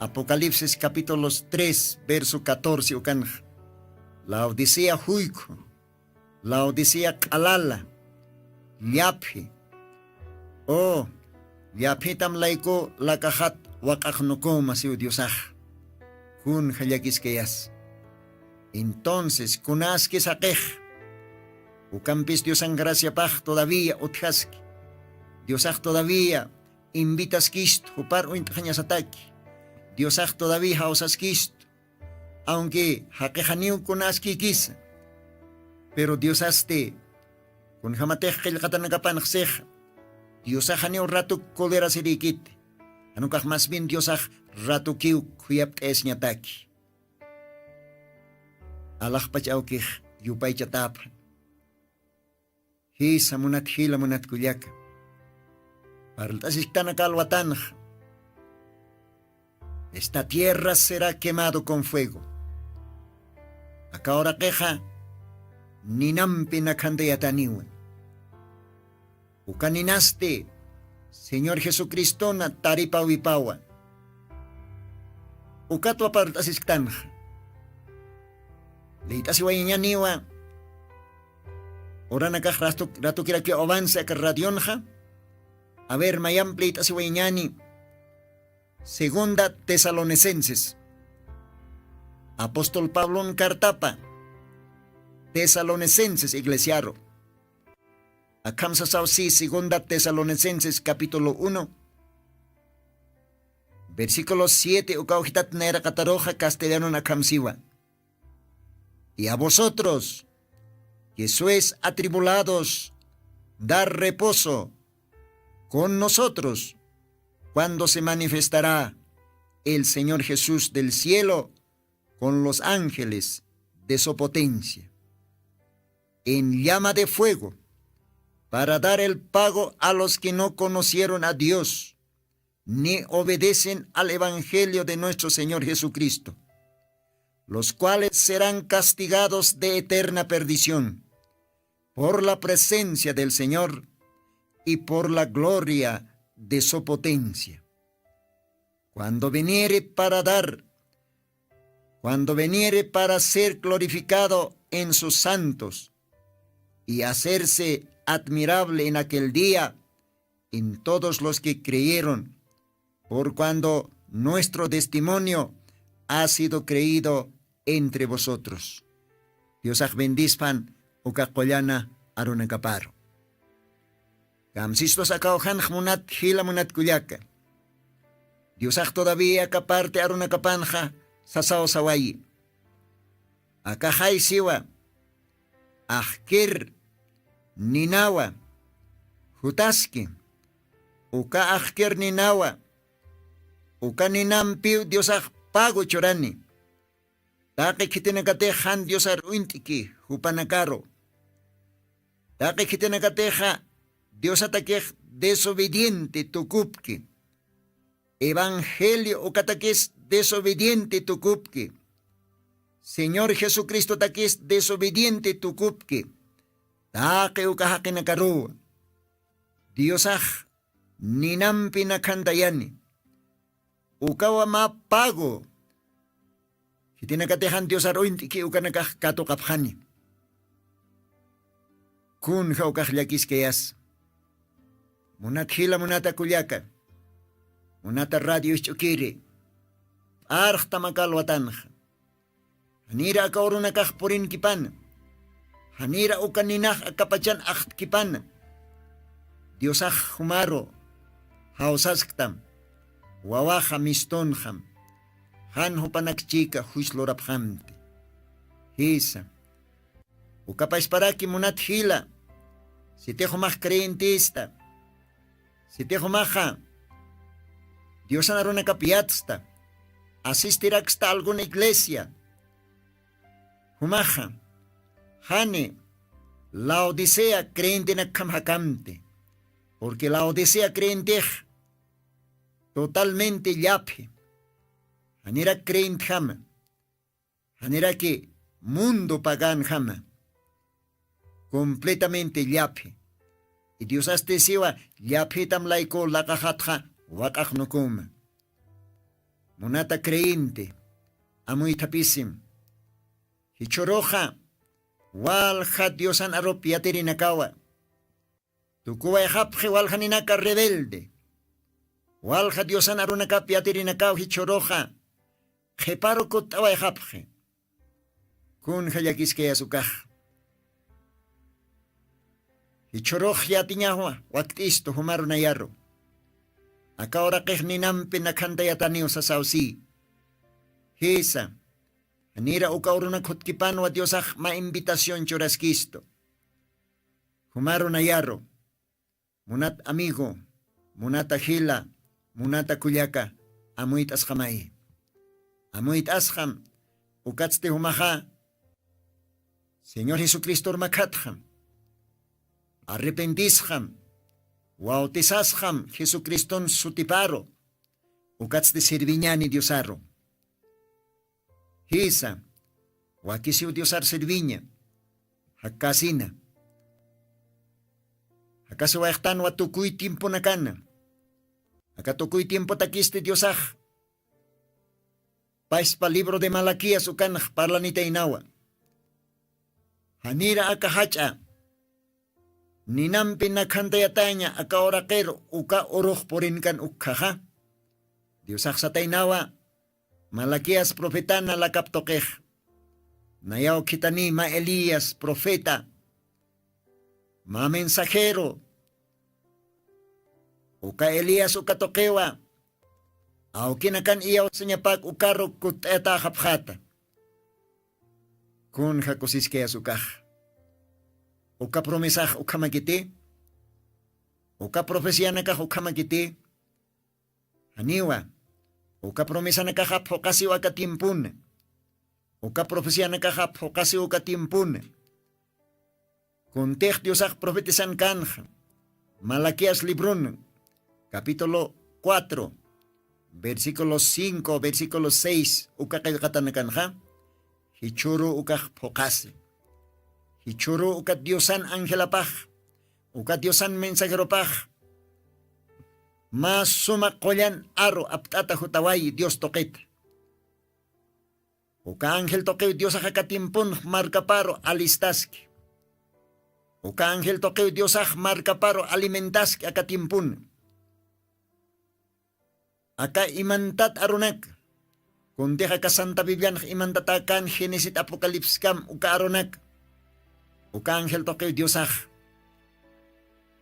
Apocalipsis capítulos tres verso catorce ukanxa. Laodicea juykhu, Laodicea q'alala, llaphi. O llaphitam layku lakaxat waq'axnukuma siw Diosax. Kunja llakiskayas. Entonces kunaski saqix? Ukampis Diosan graciapax todavía utjaski. Diosax todavía invitaskistu jupar uñt'xañasataki. Diosax todavía jawsaskistu. Aunque jaqixaniw kunaskikisa, pero Diosasti kunjamatix qillqatanakapanx sixa. Diosaxaniw ratuk colerasirïkiti. Janukax mas bien Diosax ratukiw khuyapt'ayasiñataki. Alaxpach awkix yupaychatäpxa. Jisa munat jila munat kullaka. Parlt'asisktanaka alwatanxa. Esta tierra será quemado con fuego. Aka uraqixa ninampi nakhantayataniwa. Uka ninasti Señor Jesucristona taripawipawa. Ukatwa parlt'asisktanxa. Liyt'asiwayañaniwa. Uranakax ratukirakiw avance aka radionxa. A ver mayamp liyt'asiwayañani. Segunda Tesalonicenses. Apóstol Pablon cartapa Tesalonicenses iglesiaru. Akham sasaw si segunda Tesalonicenses capítulo uno, versículo siete ukaw jitat nayraqataruxa castellanon akham siwa. Y a vosotros, que sois atribulados, dar reposo con nosotros, cuando se manifestará el Señor Jesús del cielo con los ángeles de su potencia, en llama de fuego, para dar el pago a los que no conocieron a Dios, ni obedecen al evangelio de nuestro Señor Jesucristo, los cuales serán castigados de eterna perdición por la presencia del Señor y por la gloria de su potencia. Cuando viniere para dar, cuando viniere para ser glorificado en sus santos y hacerse admirable en aquel día en todos los que creyeron, por cuando nuestro testimonio ha sido creído entre vosotros. Diosax bendispan uka qullana arunakaparu. Kamsistus akaw janx munat jila munat kullaka. Diosax todavía aka parte arunakapanxa sasaw sawayi. Akaxay siwa, axkir ninawa, jutaski, uka axkir ninawa, uka ninampiw Diosax pago churani. Taqi khitinakatix jan Diosar uñt'ki jupanakaru. Taqi khitinakatixa Diosatakix desobediente tukupki. Evangelio ukatakis desobediente tukupki. Señor Jesucristotakis desobediente tukupki. Taqi uka jaqinakaruwa. Diosax ninampi nakhantayani. Ukawa mä pago. Khitinakatixan Diosar uñt'ki ukanakax katuqapxani. Kunja ukax llakiskayas. Munat jila munata kullaka. Munata radio isch'ukiri. P'arxtam aka alwatanxa. Janira aka urunakax purinkipana. Janira uka ninax akapachan axtkipana. Diosax jumaru jawsasktam. Wawaxa mistunxam. Jan jupanak chika juicio lurapxamti. Jisa. Ukapasparaki munat jila, sitixumax creyentista, sitixumaxa diosan arunakap yatsta, asistiraksta alguna iglesia, jumaxa jani laodicea creyentenakkham jakamti. Purqui laodicea creyentix totalmente llaphi, janirak creyentjama, janiraki mundo paganjama, completamente llaphi. Idiosasti siwa llaphitam layku laqaxatxa waq'axnukuma. Munata creyente, amuythapisim, jichhuruxa walja diosan arup yatirinakawa tukuwayxapxi waljaninaka rebelde, walja diosan arunakap yatirinakaw jichhuruxa qhiparu kutt'awayxapxi. Kunja llakiskayas ukax? Jichhurux yatiñawa wakt'istu jumaru nayaru. Aka uraqix ninampi nakhantayataniw sasaw si. Jisa, janira uka uruna khutkipanwa diosax mä invitación churaskistu. Jumaru nayaru, munat amigo, munata jila, munata kullaka, amuyt'asxamay. Amuyt'asxam. Ukatsti jumaxa señor jesucristor makhatxam, arrepentisxam, wautisasxam jesucriston sutiparu. Ukatsti sirviñani diosaru. Jisa, wakisiw diosar sirviña. Jakasina, jakasiwayxtanwa tukuy tiemponakana. Aka tukuy tiempotakisti diosax paspa libro de malaquías ukanx parlanitaynawa. Janira aka jach'a ninampi nakhantayataña aka uraqiru uka urux purinkan ukkhaxa. Diosaxsataynawa malaquías profetana lakap tuqix, nayaw khitani mä elías profeta, mä mensajero. Uka elías uka tuqiwa awkinakan iyawsañapak ukaru kutt'ayataxapxata. Kunja kusiskayas ukax? Uka promesax ukhamakiti? Uka profecianakax ukhamakiti? Janiwa. Uka promesanakaxa phuqasiw aka tiempuna. Uka profecianakaxa phuqasiw uka tiempuna. Kuntix diosax profetisan kanxa malaquías libronan capítulo cuatro, versículo cinco, versículo seis uka qillqatanakanxa jichhuru ukax phuqasi. Jichhuru uka diosan angelapax, uka diosan mensajeropax mä suma qullan aru apt'ata jutawayi dios tuqita. Uka ángel tuqiw diosax aka tiemponx markaparu alistaski. Uka ángel tuqiw diosax markaparu alimentaski aka tiempona. Aka imantat arunak, kuntix aka santa biblianx imantatakan genesit apocalipsiskam uka arunak, uka ángel tuqiw diosax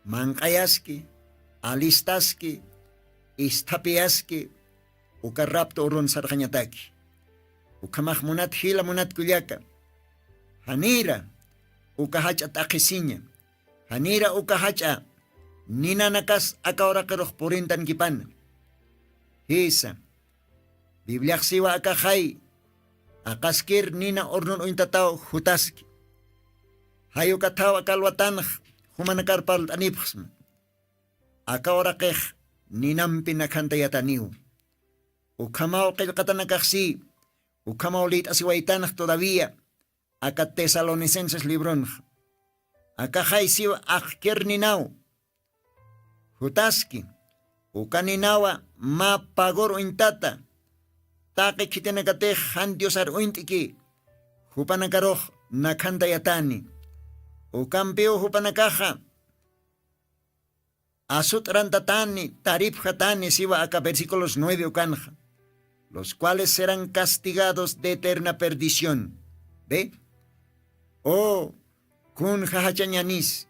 manq'ayaski, alistaski, isthapiyaski uka rapto urun sarxañataki. Ukhamax munat jila munat kullaka, janira uka jach'a t'aqhisiña, janira uka jach'a ninanakas aka uraqirux purintankipana. Jisa, bibliaxsiwa akaxay aqaskir nina urnun uñtataw jutaski. Jay ukathaw akalwatanx jumanakar parlt'anipxsma. Aka uraqix ninampi nakhantayataniw. Ukhamaw qillqatanakaxsi ukhamaw lït'asiwaytanx todavía aka tesalonicenses libronxa. Akaxay siw aqkir ninaw jutaski, uka ninawa mä pagur uñtata taqi khitinakatix jan diosar uñt'iki, jupanakarux nakhantayatani. Ukampiw jupanakaxa asut'rantatani, taripxatani siwa aka versículos nueve ukanxa, los cuales serán castigados de eterna perdición. Ve, o kunja jachañanis,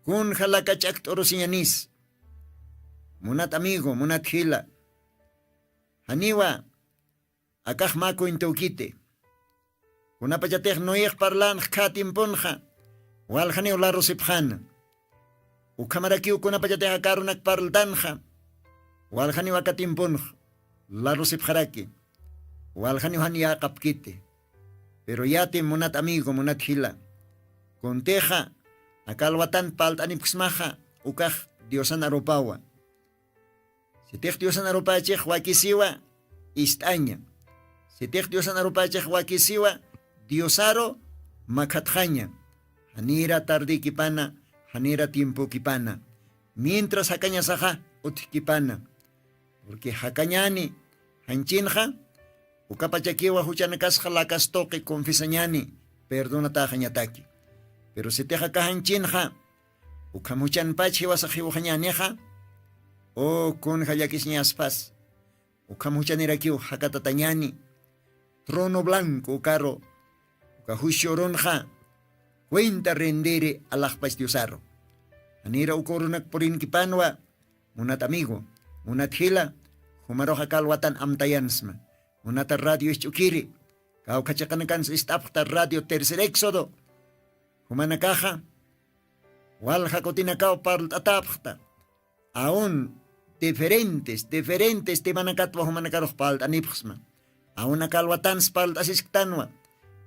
kunja lakach'ak t'urusiñanis. Munat amigo, munat jila, janiwa akax mä cuentowkiti. Kunapachatix noex parlanx kha timpunxa, waljaniw larusipxana. Ukhamarakiw kunapachatix akarunak parltanxa, waljaniw aka timpunx larusipxaraki, waljaniw jan yäqapkiti. Pero yati munat amigo, munat jila, kuntixa aka alwatan palt'anipksmaxa ukax diosan arupawa. Sitix diosan arupächix wakisiwa, ist'aña. Sitix diosan arupächix wakisiwa, diosaru makhatxaña. Janira tardikipana, janira tiempokipana, mientras jakañasaxa utjkipana. Purqui jakañani janchinxa, ukapachakiwa juchanakasxa lakastuqi confesañani, perdonatäxañataki. Pero sitix aka janchinxa ukham juchanpach jiwasax jiwxañanixa, o kunja llakisiñaspas, ukham juchanirakiw jakatatañani. Trono blanco ukaru, uka juicio urunxa cuenta rendiri alaxpach diosaru. Janira uka urunak purinkipanwa, munat amigo, munat jila, jumarux aka alwatan amtayansma. Munata radio isch'ukiri, kawkha chiqanakansa ist'apxta radio tercer éxodo, jumanakaxa walja kutinakaw parlt'atäpxta. Aun diferentes diferentes temanakatwa jumanakarux parlt'anipxsma. Aun aka alwatansa parlt'asisktanwa,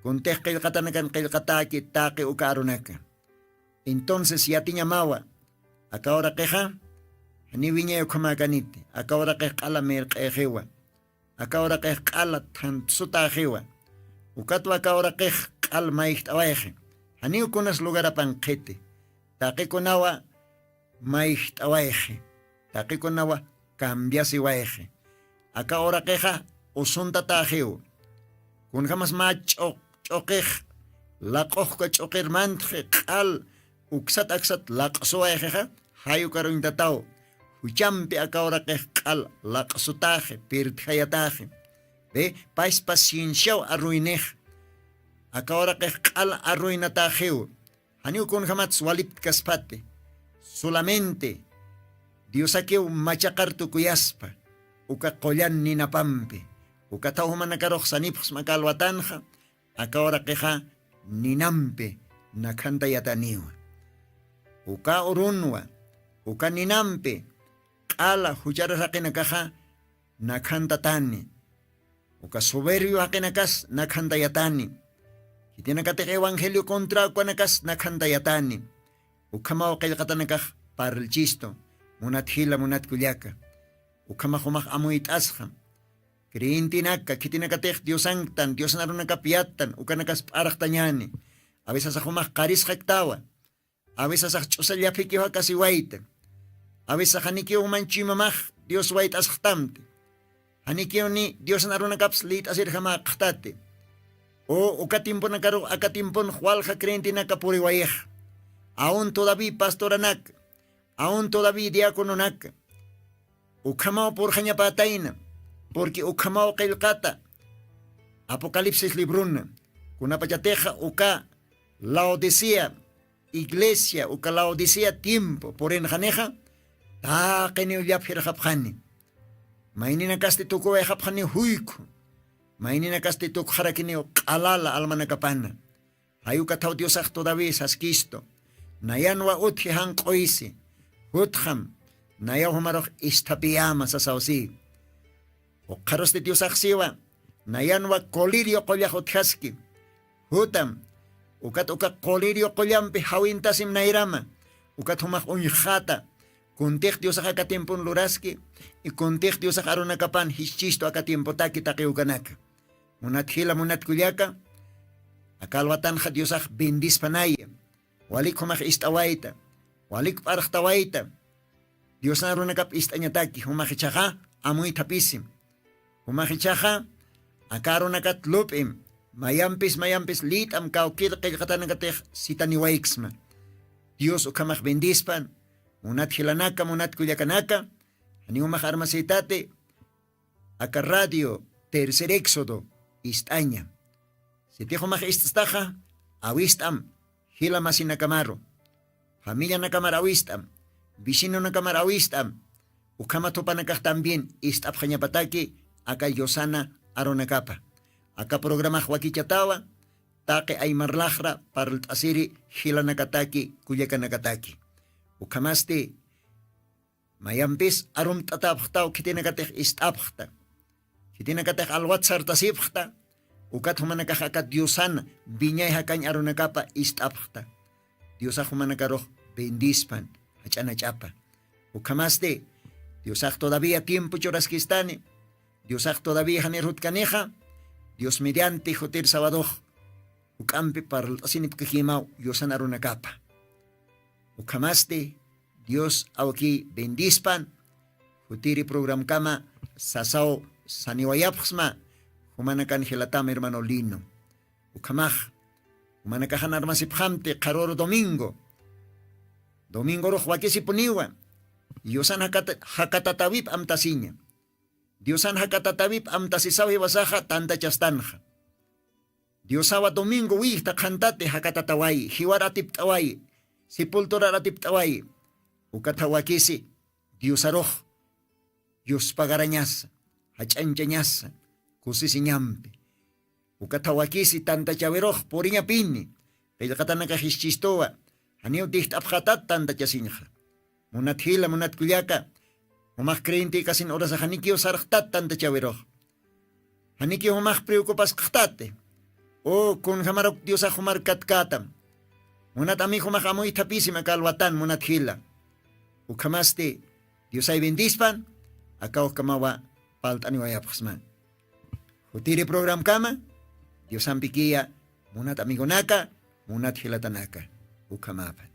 kuntix qillqatanakan qillqatäki taqi uka arunaka. Entonces yatiñamawa, aka uraqixa janiw wiñay ukhamäkaniti, aka uraqix q'ala mirq'ëxiwa, aka uraqix q'ala thantsutäxiwa. Ukatwa aka uraqix q'al mayjt'awayxi, janiw kunas lugarapan qhiti. Taqikunawa mayjt'awayxi, taqikunawa cambiasiwayxi. Aka uraqixa usuntatäxiw. Kunjamas mä ch'uq ch'uqix laq'uxka ch'uqir mantxi q'al uksat aksat laq'suwayxixa, jayukaruñtataw juchampi aka uraqix q'al laq'sutäxi pirtjayatäxi. Be, pachpa cienciaw arruynix. Aka uraqix q'al arruynatäxiw. Janiw kunjamatsa waliptkaspati. Solamente diosakiw machaqar tukuyaspa uka qullan ninapampi. Ukathaw jumanakarux sanipxsma aka alwatanxa, aka uraqixa ninampi nakhantayataniwa. Uka urunwa uka ninampi q'ala juchara saqinakaxa nakhantatani. Uka soberbio jaqinakas nakhantayatani. Khitinakatix evangelio contra ukanakas nakhantayatani. Ukhamaw qillqatanakax parlchistu, munat jila munat kullaka. Ukhamax jumax amuyt'asxa. Creyentenaka khitinakatix diosanktan diosan arunakap yattan ukanakas p'arxtañani. Avisasax jumax qarisxaktawa. Avisasax ch'usa llaphikiw jakasiwayta. Avisasax janikiw juman chuymamax dios wayt'asxtamti. Janikiw ni diosan arunakaps lït'asirjamäkxtati. U uka tiemponakarux aka tiemponx walja creyentenaka puriwayix. Aun todaví pastoranaka, aun todaví diacononaka, ukhamaw purxañapätayna. Purqui ukhamaw qillqata apocalipsis librona. Kunapachatixa uka laodicea iglesia uka laodicea tiempo purinxanixa, taqiniw llapxirxapxani. Mayninakasti tukuwayxapxaniw juykhu. Mayninakasti tukxarakiniw q'alala almanakapana. Jayukathaw diosax todaví saskistu. Nayanwa utji janq'uysi. Jutxam nayaw jumarux isthapiyäma sasawsi. Ukxarusti diosaxsiwa nayanwa colirio qullax utjaski. Jutam ukat uka colirio qullampi jawintasim nayrama. Ukat jumax uñjxata. Kuntix diosax aka tiempon luraski. Y kuntix diosax arunakapan jichchistu aka tiempotaki taqiwkanaka. Munat jila munat kullaka, aka alwatanxa diosax bendispanaya. Walik jumax ist'awayta, walik p'arxtawayta. Diosan runakap ist'añataki jumax ichaxa amuythapisim. Jumax ichaxa aka arunakat lup'im. Mayampis mayampis lït'am kawkir qillqatanakatix sitaniwayksma. Dios ukhamax bendispan. Munat jilanaka munat kullakanaka, janiw jumax armasïtati. Aka radio tercer éxodo ist'aña. Sitix jumax ist'staxa, awist'am jila masinakamaru, familianakamar awist'am, vecinonakamar awist'am. Ukhama thupanakax también ist'apxañapataki aka yusana arunakapa. Aka programax wakichatawa. taqi aymarlaxra parlt'asiri jilanakataki kullakanakataki. Ukhamasti mayampis arumt'atapxtaw khitinakatix ist'apxta, khitinakatix alwat sartasipxta. Ukat jumanakax aka diosan wiñay jakañ arunakapa ist'apxta. Diosax jumanakarux bendispan jach'anach'apa. Ukhamasti diosax todavía tiempo churaskistani. Diosax todavía janir jutkanixa. Dios mediante jutir sabadux juk'ampi parlt'asinipkajimaw yusan arunakapa. Ukhamasti dios awki bendispan. Jutiri programkama sasaw saniwayapxsma. Jumanakan jilatam hermano lino. Ukhamax jumanakaxan armasipxamti qharuru domingo. Domingorux wakisipuniwa. Yusan jakatatawip amtasiña. Diosan jakatatawip amtasisaw jiwasaxa tantachastanxa. Diosawa domingo wiyjta qhantati jakatataway jiwar atipt'away. Sepulturar atipt'away. Ukatha wakisi diosarux yuspagarañasa, jach'anchañasa kusisiñampi. Ukatha wakisi tantachawirux puriñapini. Qillqatanakax jischistuwa janiw dijt'apxatat tantachasiñxa. Munat jila munat kullaka, jumax creyentikasin urasax janikiw sarxtat tantachawirux. Janikiw jumax preocupasqaxtati. U kunjamarak diosax jumar katkätam. Munat amig jumax amuythapisim aka alwatan munat jila. Ukhamasti diosay bendispan. Aka ukhamawa palt'aniwayapxsman. Jutiri programkama diosampikiya munat amigonaka, munat jilatanaka. Ukhamapan.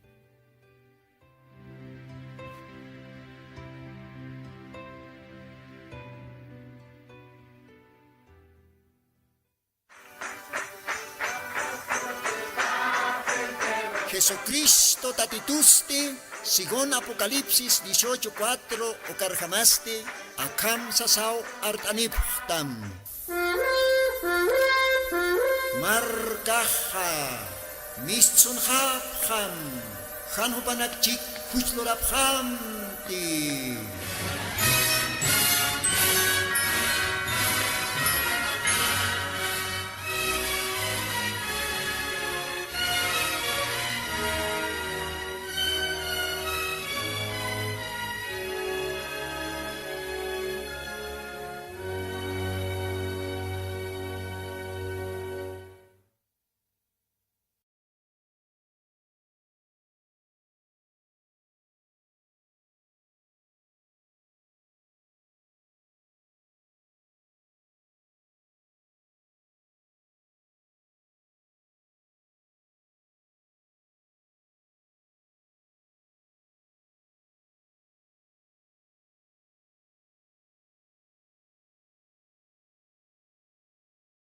Jesucristo tatitusti según apocalipsis dieciocho cuatro ukarjamasti akham sasaw art'anipxtam. Markaxa mistsunxapxam. Jan jupanak chik juchlurapxamti.